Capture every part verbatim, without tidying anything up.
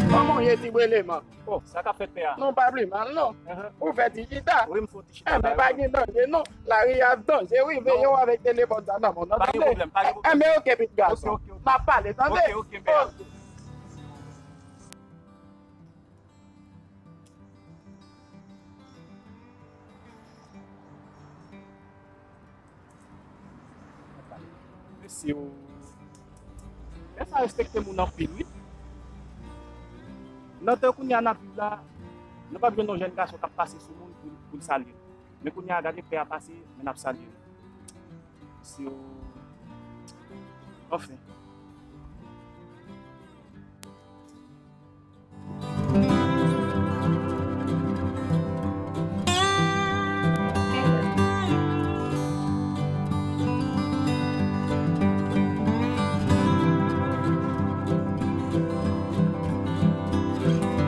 Kòman w ye, ti breleman? Oh, sa k ap fèt, pè a? Non, pa pli mal, non. Ahan. Ou fè ti chita? Wi, m fè yon ti chita. Enben, pa gen danje, non. Lari a danje, wi. Veye w avèk telefòn sa nan men w, non, tande? Pa gen pwoblèm, pa gen pwoblèm. Enben, oke, pitit gason. Oke, oke, oke. N ap pale, tande? Oke, oke, pè a. Oke. Mesye, o. Lè sa respekte moun anpil, wi. Nan tan kounye a n ap viv la, nou p ap jwenn yon jèn gason k ap pase sou moun pou, pou l salye l. Men kounye a, gade pè a pase, men n ap salye l. Mesye, o. Anfen.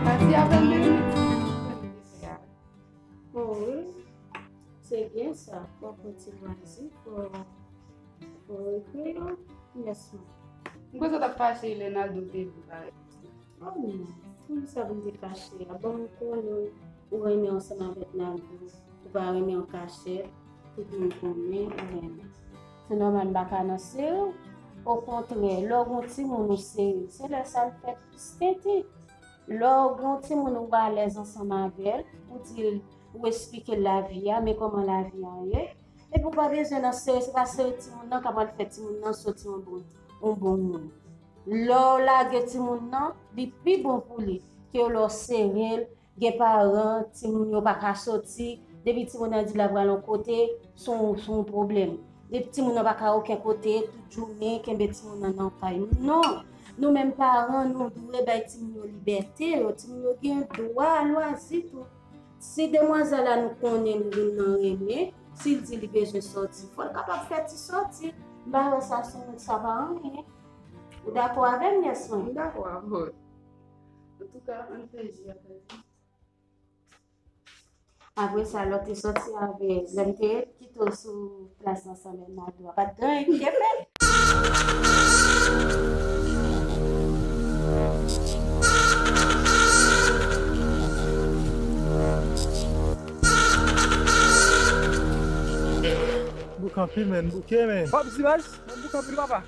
Pati a vennde minit. Oh wi, se byen sa. Fò w pran ti vwazin, fò, fò w ekri yo. Yes, ma. M kwè sa t ap fache Lenaldo te di parèt. Oh non, poukisa pou m te fache a? Bon, m konnen ou renmen ansanm avèk Naldo, ou pa renmen an kachèt, tout moun konnen ou renmen. Se nòmal m pa ka nan seri w. Okontrè, lè w gen yon timoun ou seri, se lè sa l fè plis tenten. Lè w gen yon timoun ou alèz ansanm avè l, ou di l, ou esplike l lavi a, men kòman lavi a ye. Epi ou pa bezwen nan seri, se pa seri timoun nan k ap al fè timoun nan soti yon bon, yon bon moun. Lè w lage timoun nan, li pi bon pou li ke lè w sere l. Gen paran, timoun yo pa ka soti. Depi timoun nan di l ap pral yon kote, se yon, se yon pwoblèm. Depi timoun nan pa ka okenn kote, tout jounen, kenbe timoun nan nan kay. Non! Nou menm paran, nou dwe bay timoun yo libète yo. Timoun yo gen dwa, lwazi tou. Si demwazèl la nou konnen nou vin nan renmen, si l di li bezwen sòti, fò l kapab fè ti sòti. M pa wè sa sou moun sa pa anyen. Ou dakò avè m, nyès mwen? M dakò avè w. Antouka, ann fè ji a, frè. Apre sa, lè w te sòti avè, lè m te kite w sou plas ansanm avè Naldo a, pa t gen anyen ki te fèt. Bouk anpil, men, bouke, men. Pòp Zimaj, mwen bouk anpil, papa.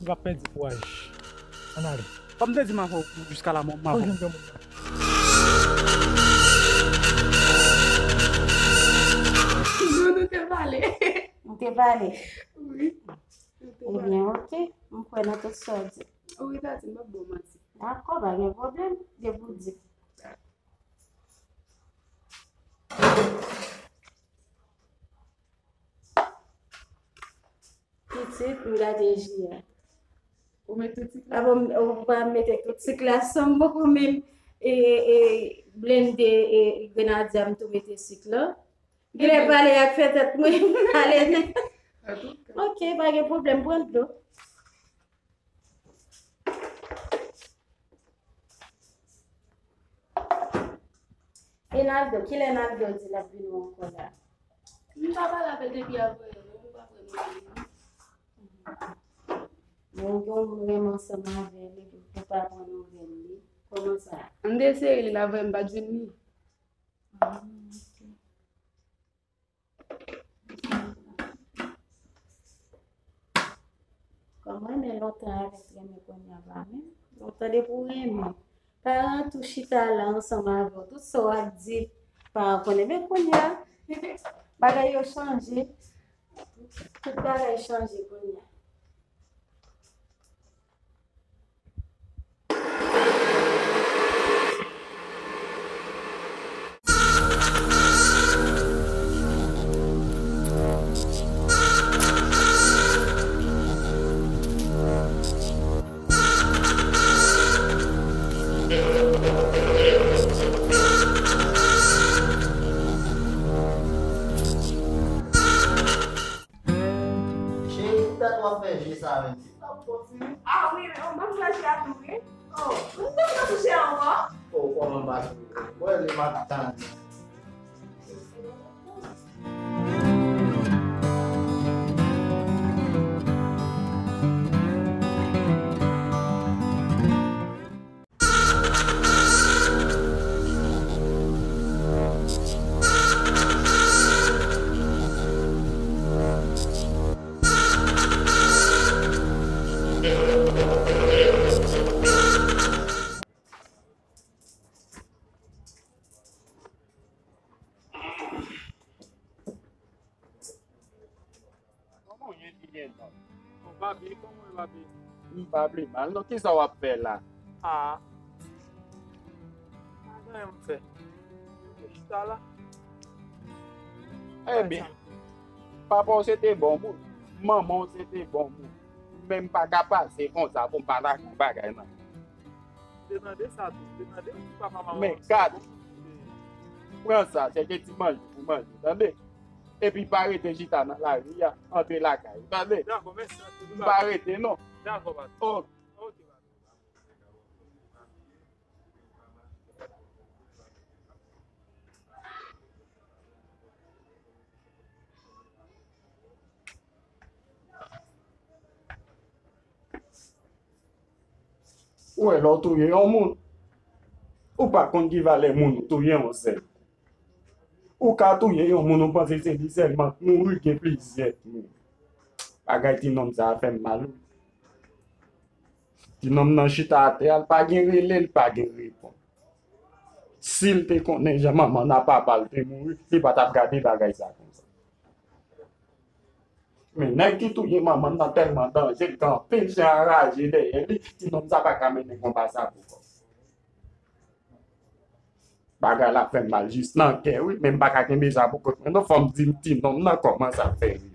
M p ap pèdi kouraj. Ann ale. Kòm m te di m avè w, jiska la mò, m avè w. Non, nou te pale. Nou te pale? Wi. Nou te pale. Ebyen, oke. M kwè nan tout sa w di. Wi, Tati, m p ap ba w manti. Dakò, pa gen pwoblèm. Depi w di. Pitit, m gate ji a. Ou met tout sik la? Avan, ou pa mete tout sik la, san m poko menm, e, e, blende, e, grenadya, m tou mete sik la. Genlè pale ak fè tèt mwen ale. Antouka. Oke, pa gen pwoblèm, pran dlo. E Naldo, kilè Naldo di l ap vini ankò la? M pa pale avè l depi avanyè, non, m pa vrèman vini. Bon, gen yon moun renmen ansanm avè l, epi l fè pa pran nouvèl li. Kòman sa? M te eseye li la, vrèman, m pa t jwenn li. Ah, ok. Kòm renmen lontan avèk renmen kounye a pa menm. Lontan depi w renmen. Paran tou chita la ansanm avè w. Tout sa w ap di, paran konnen. Men kounye a, bagay yo chanje. Tout bagay chanje kounye a. Cheri, poutèt w ap fè je sa menm? Se pa bon, cheri. Ah wi, men, oh, m ap fè je a tou, wi. Oh, ou pa sou je a ankò? Oh, kòman m pa sou je? Mwen, li m ap tann. Kòman w ye, Fidel? Bon, papi, kòman w ye, papi? M pa pi mal non, kisa w ap fè la? Ah. Pa gen anyen m fè. Mwen chita la. Ebyen, papa w se te bon moun, manman w se te bon moun. Men m pa ka pase konsa pou m pa lage yon bagay nan men w. Te tande sa tou, te tande wi papa manman. Men gad, pran sa, chèche ti manje pou manje, tande? Epi pa rete chita nan lari a, antre lakay ou, tande? Dakò, mèsi anpil. M pa rete non. Dakò, patwon. Ok. Ok, patwon. Ou wè, lè w touye yon moun, ou pa konn ki valè moun ou touye yon sèl. Ou ka touye yon moun, ou panse se li sèlman k mouri, gen plizyè moun. Bagay ti nonm sa a fè m mal, wi. Ti nonm nan chita atè a, l pa gen rele, l pa gen reponn. Si l te konnen jan manman n ak papa l te mouri, li pa t ap gade bagay sa konsa. Men nèg ki touye manman nan tèlman danje, l gen anpil chen anraje dèyè li, ti nonm sa pa ka mennen konba sa pou kò l. Bagay la fè m mal jis nan kè, wi, men m pa ka kenbe sa pou kont mwen non, fò m di m ti nonm nan kòman sa fè rive.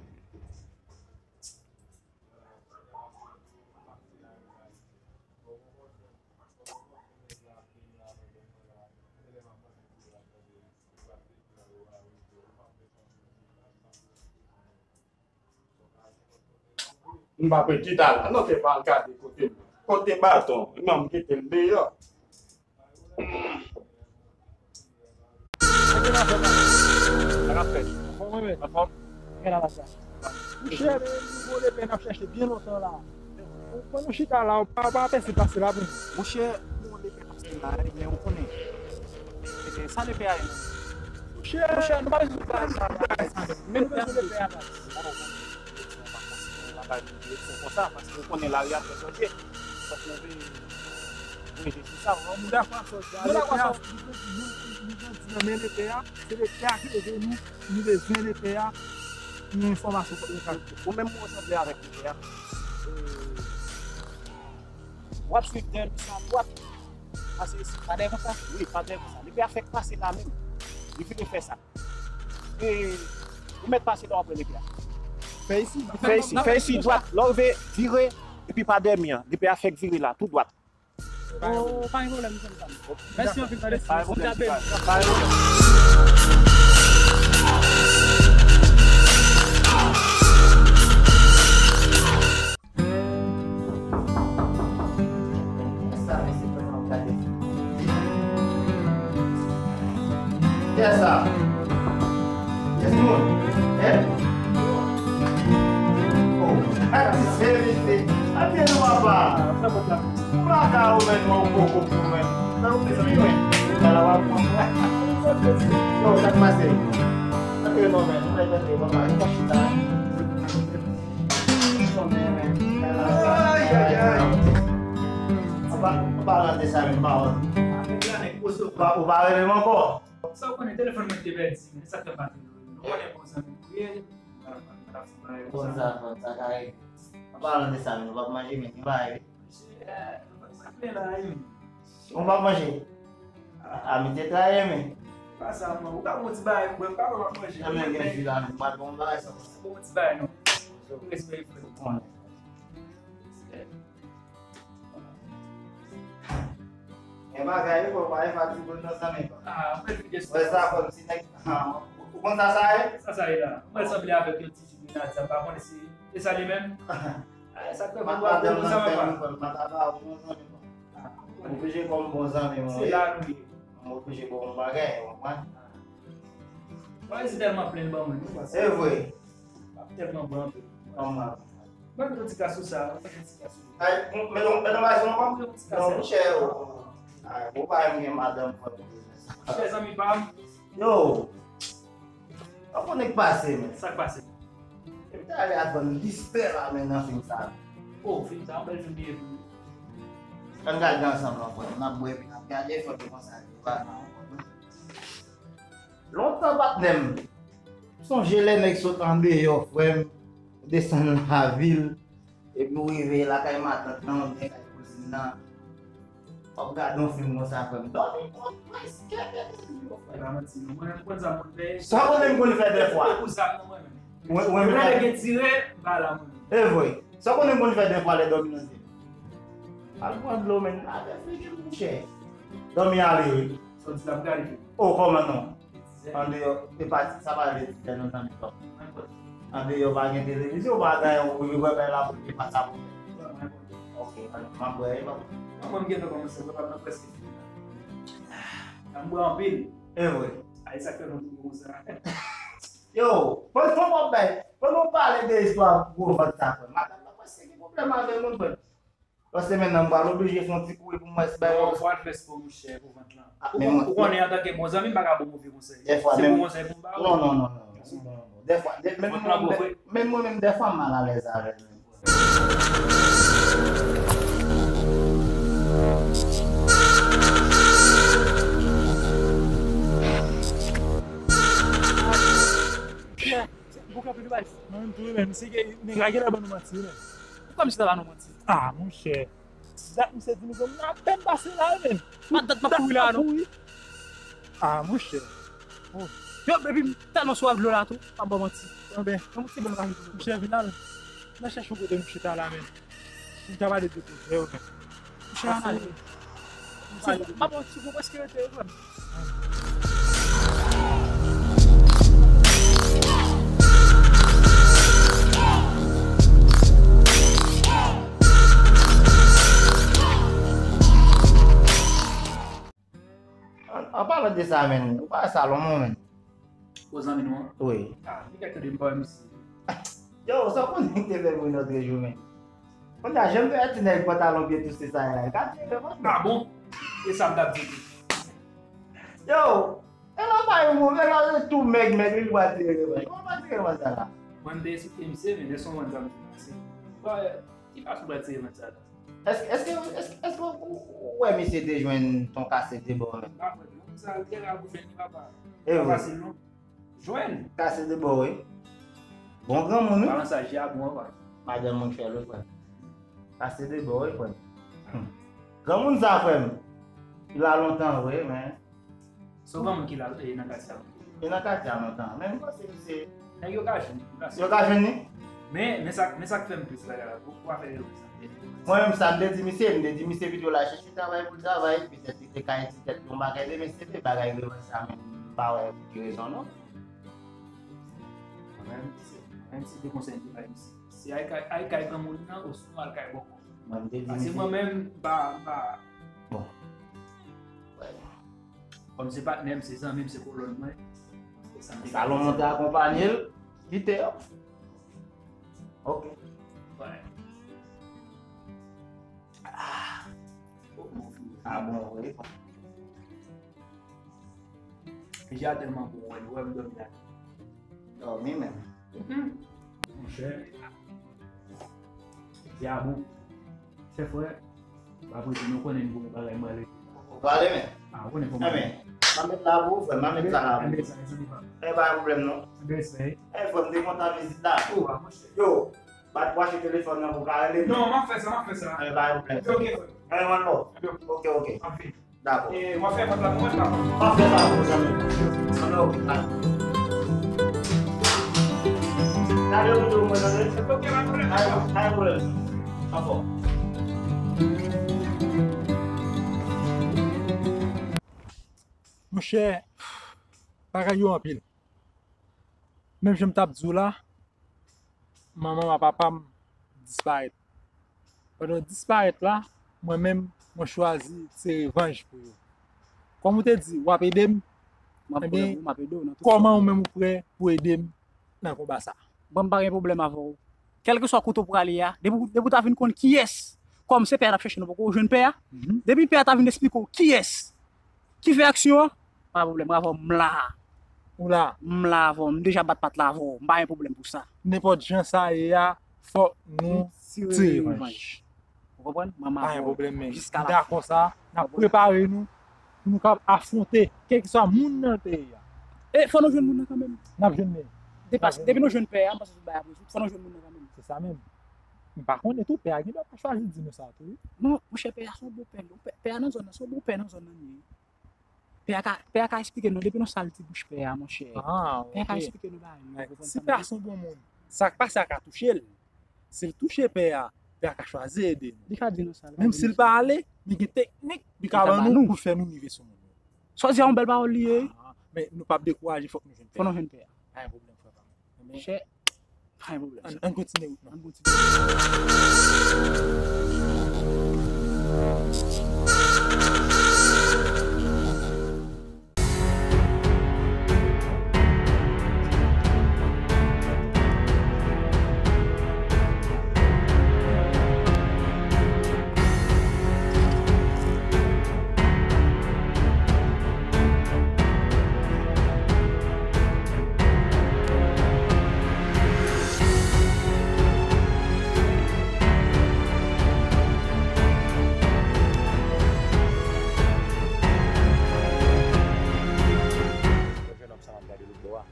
M pa pe chita la non, te pa al gade kote m. Kote baton? Eman m kite l deyò. Sa k ap fèt? Anfòm, wi, men. Anfòm? Gen la, la, sa. Monchè, men, nouvo lepè n ap chèche byen lontan la. Ou pran nou chita la, ou pa, pa pèse pase la pou nou. Monchè, nouvo lepè n ap chèche la, men ou konnen. E, sa lepè a ye? Monchè, monchè, nou pa bezwen bagay sa, bagay sa. Men nou bezwen lepè a, baz. Bagay pou direksyon konsa, paske ou konnen lari a trè danje. Fòk nou veye, veye sou sa. Nou dakò ak sa w di a. Nou dakò ak sa w di. Nou grandi nan men lepè a. Se lepè a ki leve nou. Nou bezwen lepè a. Yon enfòmasyon fòk nou ka. Ou menm ou sanble avèk lepè a. W ap swiv dèyè misye a dwat. Pase isi. Pa dèyè konsa? Wi, pa dèyè konsa. Lepè a fèk pase la menm. Li vin fè sa. E, ou mèt pase la, w ap wè lepè a. Fè isi. Fè isi, fè isi dwat. Lè w rive, vire, epi pa dèyè mi an. Lepè a fèk vire la, tou dwat. Oh, pa gen pwoblèm, m konn sa. Mèsi anpil, tande. Pa gen pwoblèm, pa gen pwoblèm. Sa, mesye, fè m gade. Kiyès sa? Kiyès moun? Hein? Oh, ah, se mesye. Ate nou papa. Ou pa ka ou menm ou poko pou mwen. Nan ou fini men. Ala w ap pran. Yo, sa k pase? Ate nou men. Ou fè tande papa. Ay, ay, ay. An pa, an palan de sa menm pawòl. Ou pa, ou pa rele m ankò? Sa w konnen, telefòn mwen te pèdi, men sa k fè m pa te rele w. Ou konnen bon zanmi m ou ye. Konn sa, konn sa ka rive. An palan de sa menm, ou p ap manje men, gen bagay wi. Sa k gen la, wi? Ou p ap manje? A, a, mi te trayi men. Pa sa, mwen. Ou ka pran ti bagay pou mwen, pa wè m ap manje. Janm gen ji la, non. Mwen bon bagay sa. Bon ti bagay, non. Respè, frè. Bon. Gen bagay wi, bro, pa e fatige w nan zanmi pa. Ah, mwen fidye. Wè sa kòm si nèg, ah, ou konn sa sa ye? Sa sa ye la? Mwen sanble avèk yon ti jimina, sa pa konnen si e sa li menm. Ah, sa fè mwen pa bon zanmi pa. Mwen ta ba ou yon zanmi pa. Mwen oblije kòm bon zanmi mwen. Se la nou ye. Mwen oblije bon bagay, ou konprann? Wè, se tèlman plen ban mwen, non, paske se vre. M ap tèlman bon anpil. Ban m yon ti ka sou sa, ban m yon ti ka sou sa. Ay, m, men non, men non, bay sou non, ban m yon ti ka. Non, monchè, yo. Ay, bon, pa m gen madanm, frè, pou biznis. Monchè, zanmi pa m. Yo. Ou konnen k pase, men. Sa k pase? M te ale aprann distrè la, men nan fim sa. Oh, fim sa, yon bèl fim li ye tou. Ann gade ansanm, non, frè. N ap bwè, epi n ap gade, fò ke konsa, yo pa nan. Lontan, patnè m. Sonje lè nèg sot andeyò, frè m, ou desann lavil, epi w rive lakay matant lan, oubyen kay kouzin nan. W ap gade yon fim konsa, frè m. Dòmi konn prèske pèdi yo, frè. E pa manti, non. Mwen menm, konn sa m konn fè. Sa w konnen m konn fè dèfwa? Ou zam nan mwen menm. Mwen, mwen, mwen. Lè gen tire, m pa la, mwen menm. E vre. Sa w konnen m konn fè dèfwa lè dòmi nan zye m? Al pran dlo, men. Lave figi m, monchè. Dòmi ale, wi. Sa w di la, m gade figi. Oh, kòman non? Andeyò, e pa ti, sa pa vle di fè nou tann twòp. Andeyò pa gen televizyon, pa gen yon, ou wè bay la pou li pa sa pou fè. Ok, m ap bwè, e pa. Non, mwen, m gentan kòmanse bwè, m nan prèske fini la. M bwè anpil. E vre. A, e sa k fè nou twouve konsa. Yo, pandan w ap bay, pandan w pale de istwa gwo vant sa, frè, madanm nan prèske gen pwoblèm avè m, wi, frè. Paske mentnan m pral oblije fè yon ti kouri pou m wè si bay. Non, fò al fè spò, monchè, pou vant lan. Ah, ou, men ou konnen, antanke bon zanmi, m pa ka ba w move konsèy. Dèfwa, se bon konsèy pou m ba ou. Non, non, non, non. Dèfwa, dè, menm mwen menm, dèfwa m malalèz avè l menm. Pierre, se pou kanpe nou bay. Mwen menm tou, wi, menm si nèg la genlè ban nou manti, wi, menm. Ou kòmsi ta ban nou manti. Ah, monchè. Dat misye di nou, m apèn pase la, wi, menm. Matant m ap kouri la, non. Ah, monchè. Oh. Yo, epi m tèlman swaf dlo la tou, m ap ba w manti. Anben, yon ti bon bagay. Monchè, vin al. N a chèche yon kote nou chita la, menm. M ta pale de koze yo, menm. Monchè, ann ale. M ap ba w ti kou prèske rete yo, frè m. An, an palan de sa, menm, ou pa salon, non, menm. Pou zanmi nou an? Wi. Ah, li kèk tande m pa wè misye. Yo, sa w konnen ki te fè m ri lòt jou, menm. Kounye a, jan m te wè ti nèg pantalon pye touse sa a, li ka tire, man. Ah bon? E sa m t ap di tou. Yo, e la pa yon move, e la tou mèg, mèg, li pa tire revanj. Kòman pa tire revanj sa la? Mwen, m te esplike misye, men lè son mwen zanmi pase. Bon, ki fason pou tire revanj sa la? Èske, èske, èske, èske ou, ou wè misye te jwenn ton kase de bò menm? M pa kwè, non. Sa, l te la pou jwenn li, papa. E pa fasil, non. Jwenn. Kase de bò, wi. Bon granmoun, wi. Balansa je a bon, papa. Madanm moun fè l, wi, frè m. Kase de bò, wi, frè m. Granmoun sa, frè m. Li la lontan, vre, men. Se yon granmoun ki la, e, nan katye a lontan. E nan katye a lontan. Men m panse misye. Nèg yo ka jwenn li. Yo ka jwenn li? Men, men sa, men sa k fè m plis bagay la, pou, pou afè yo sa. Mwen menm sa m te di misye, m te di misye pito l al chèche travay pou l travay, petèt li te ka ede tèt li yon bagay demen, se te bagay revanj sa, men m pa wè pou ki rezon non. Mwen menm, se, mwen menm se te konsèy m te bay misye. Se al kay, al kay granmoun nan, osnon al kay bòkò. Mwen m te di misye. Paske mwen menm, m pa, m pa. Bon. Wè. Kòm se patnè m, se zanmi m, se kolòn mwen. Salon monte akonpanye l, kite yo. Ok. Wè. Ah bon, wi. Deja tèlman bon, wè, wè m dòmi la. Dòmi menm. Monchè, Dyabou, se frè, m ap rete, nou konnen m gon bagay m prale. Ou prale, men? Ah, ou konnen kòman. Enben, m a met la pou ou, frè, m a met sa la pou ou. Enben, sa, sa devan. E pa yon pwoblèm, non. Enben, se. E, frè, m te kontan vizit la. Oh, ah, monchè. Yo, bat wache telefòn nan pou ka rele m. Non, m ap fè sa, m ap fè sa. Enben, pa yon pwoblèm. Ok, ok, frè. Enben, one love. Ok, ok. M ap vini. Dakò. E, w ap fè vant la pou mwen, pa? M ap fè sa pou zanmi. Zanmi, ok, pa. Gade yon videyo pou mwen, tande? Ok, pa gen pwoblèm. Pa gen pwoblèm. Anfòm. Monchè, bagay yo anpil. Menm jan m t ap di w la, manman m ak papa m disparèt. Pandan yo disparèt la, mwen menm, mwen chwazi tire revanj pou yo. Kòm ou te di, w ap ede m, m ap ede w, m ap ede w nan tout sa. Kòman ou menm ou prè pou ede m nan konba sa? Bon, m pa gen pwoblèm avè w. Kèlkeswa kote w prale a, depi, depi w ta vin konn kiyès, kòm se pè a t ap chèche nou, poko jwenn pè a, depi pè a ta vin esplike w kiyès ki fè aksyon an, pa pwoblèm, bravo, m la. Ou la? M la avè w, m deja bat pat la avè w, m pa gen pwoblèm pou sa. Nenpòt jan sa ye a, fòk nou tire revanj. Ou konprann? M ap avè w jiska la fen. Pa gen pwoblèm, men. M dakò sa, n ap prepare nou pou nou kapab afwonte kèlkeswa moun nan peyi a. E fò nou jwenn moun nan kanmenm. N ap jwenn li. Depi nou jwenn pè a, m panse tout bagay ap rezoud. Fò nou jwenn moun nan kanmenm. Se sa menm. M pa konnen tou, pè a gen dwa pa chwazi di nou sa tou, wi. Non, monchè, pè a se yon bon pè, non. Pè, pè a nan zòn nan, se yon bon pè nan zòn nan li ye. Pè a ka, pè a ka esplike nou, depi nou sal ti bouch pè a, monchè. Ah, pè a ka esplike nou bagay yo, ou konprann sa m di? Si pè a se yon bon moun, sa k pase a ka touche l. Si l touche pè a, pè a ka chwazi ede nou. Li ka di nou sa, li ka di nou sa. Menm si l pa ale, li gen teknik li ka ban nou pou fè nou rive sou moun yo. Sa w di a yon bèl pawòl li ye. Ah, men nou p ap dekouraje, fòk nou jwenn pè a. Fò nou jwenn pè a. Pa gen pwoblèm, frè pa m. Monchè, pa gen pwoblèm. Ann, ann kontinye wout nou. Ann kontinye. Jennonm sa m ap gade lòtbò a.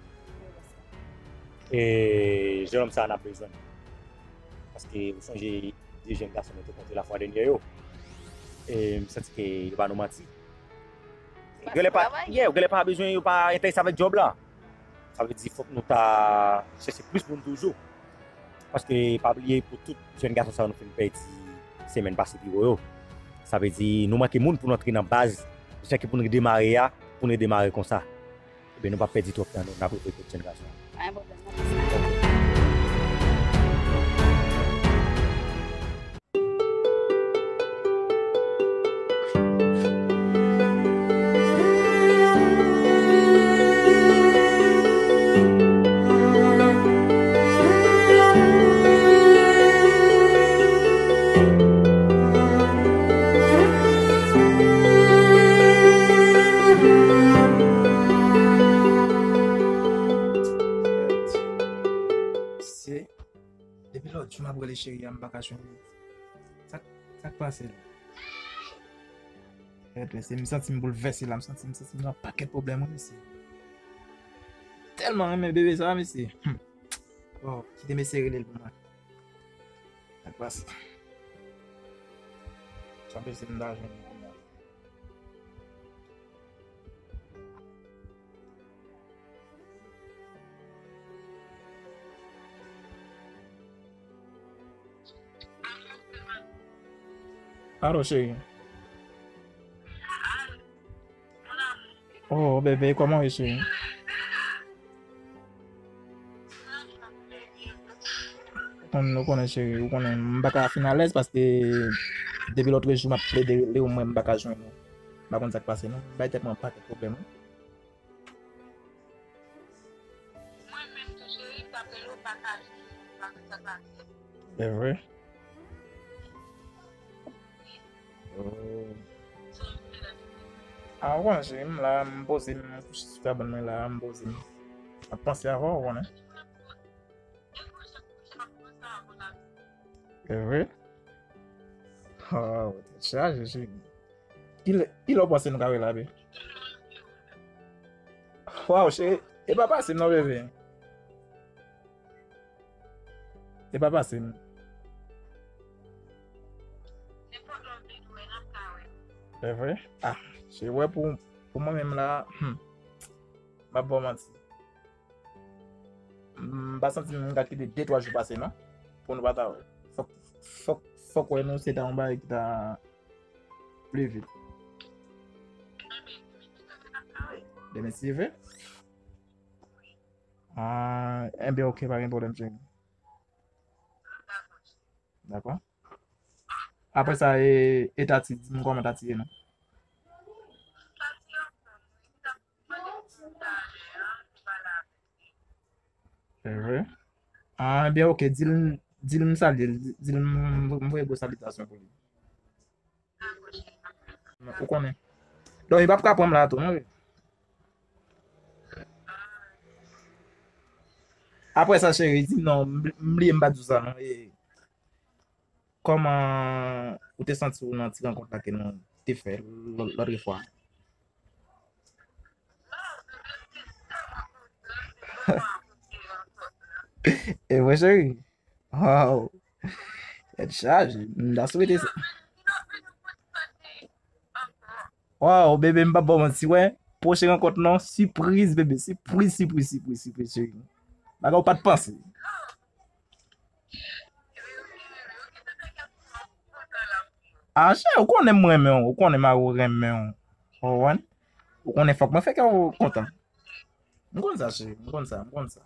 E jennonm sa n ap bezwen l. Paske ou sonje de jèn gason nou te kontre lafwa dènye yo. E m santi ke yo ba nou manti. Yo genlè pa, yeah, yo genlè pa bezwen, yo pa enterese avèk djòb la. Sa vle di fòk nou ta chèche plis moun toujou. Paske pa bliye pou tout jèn gason sa yo nou fin pèdi semèn pase pi wo yo. Sa vle di nou manke moun pou nou antre nan baz, jiskaske pou nou redemare a, pou nou redemare konsa. Ebyen, nou p ap pèdi twòp tan, nou, n ap rive kot jèn gason an. Pa gen pwoblèm, n ap fè sa. Mesye, depi lòt jou m ap rele cheri a, m pa ka jwenn li. Sa, sa k pase la? Rèd, mesye, m santi m boulvèse la, m santi, m santi m nan pakèt pwoblèm, wi, mesye. Tèlman renmen bebe sa, mesye. Hmm. Bon, kite mesye rele l pou mwen. Sa k pase? Sa pase m ta jwenn li kounya. Alo, cheri. Oh, bebe, kòman w ye, cheri? Ou konn, ou konnen, cheri, ou konnen, m pa ka fin alèz paske depi lòt jou m ap plede rele w, mwen m pa ka jwenn ou. M pa konn sa k pase, non. M bay tèt mwen yon pakèt pwoblèm, wi. Mwen menm tou, cheri, m t ap rele w, m pa ka jwenn ou, m pa konn sa k pase. Se vre? Oh. Se yon Ah, ou konnen, cheri, m la, m poze, m kouche sou kabann mwen la, m poze, m ap panse avè w, ou konnen. E vre? Oh, tèt chaje, cheri. Kilè, kilè w panse nou ka wè la, be? Waw, cheri, e pa pase m non, bebe. E pa pase m. E vre? Ah, cheri, wè, pou, pou mwen menm la, hmm, m ap ba w manti. M pa santi m ka kite de twa jou pase non, pou nou pa ta wè. Fòk, fòk, fòk wè nou se ta yon bagay ki ta pli vit. Demen si Dye vle? Ah, enben, ok, pa gen pwoblèm, cheri. Dakò. Apre sa, e, e Tati, di m kòman Tati ye non. Se vre? Ah, ebyen, ok, di l, di l m salye l, di l m, m voye gwo salitasyon pou li. Ou konnen. Donk, li p ap ka pran m la tou, non, wi. Apre sa, cheri, di m non, m, m bliye m pa di w sa, non. E, kòman ou te santi w nan ti rankont la ke nou te fè lò-, lòt fwa? E vre, cheri? Waw. Tèt chaje. M ta swete sa. Waw, bebe, m p ap ba w manti, wè. Pwochen rankont non, sipriz, bebe. Sipriz, sipriz, sipriz, sipriz, cheri. Bagay ou pa t panse. Ah, cheri, ou konnen m renmen w, ou konnen mari w renmen w. Ou konprann? Ou konnen fòk mwen fè kè w kontan. M konn sa, cheri, m konn sa, m konn sa.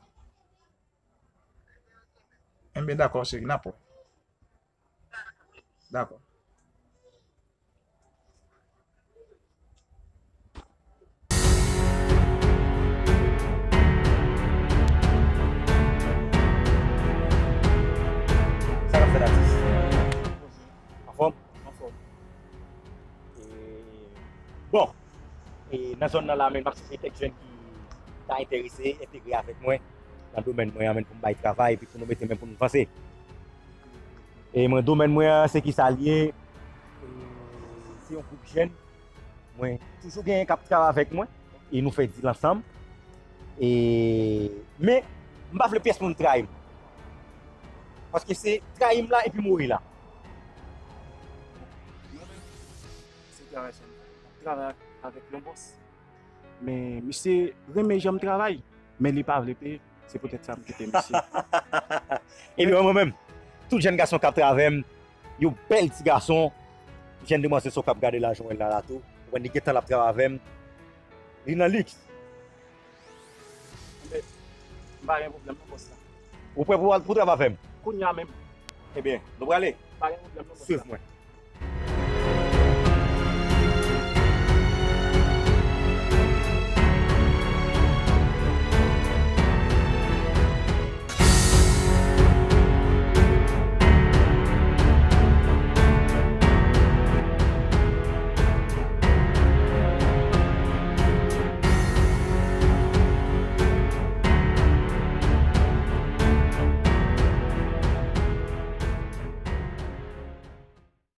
Enben, dakò, cheri, n ap wè. Dakò. Sa k ap fèt, atis? Anfòm? Anfòm. E, bon, e nan zòn nan la menm, m ap chèche kèk jèn ki ta enterese entegre avèk mwen nan domèn mwen an, menm pou m bay travay, epi pou nou mete men pou nou vanse. E mwen, domèn mwen an, se ki sa l ye? E, se yon gwoup jèn. Mwen toujou genyen k ap travay avèk mwen. E nou fè dil ansanm. E, men, m pa vle pyès moun trayi m. Paske se trayi m la epi mouri la. Mwen menm, se travay sa m fè. M ap travay avèk yon bòs. Men misye renmen jan m travay, men li pa vle peye. Se poutèt sa m kite misye. Epi mwen menm, tout jèn gason k ap travay avè m, yon bèl ti gason, jèn demwazèl sa w k ap gade la, jwenn la, la tou. Ou wè, li gentan l ap travay avè m. Li nan liks. Enben, m pa gen pwoblèm non, bòs la. Ou prè pou, pou travay avè m? Kounye a menm. Ebyen, nou prale? M pa gen pwoblèm non, bòs la. Swiv mwen.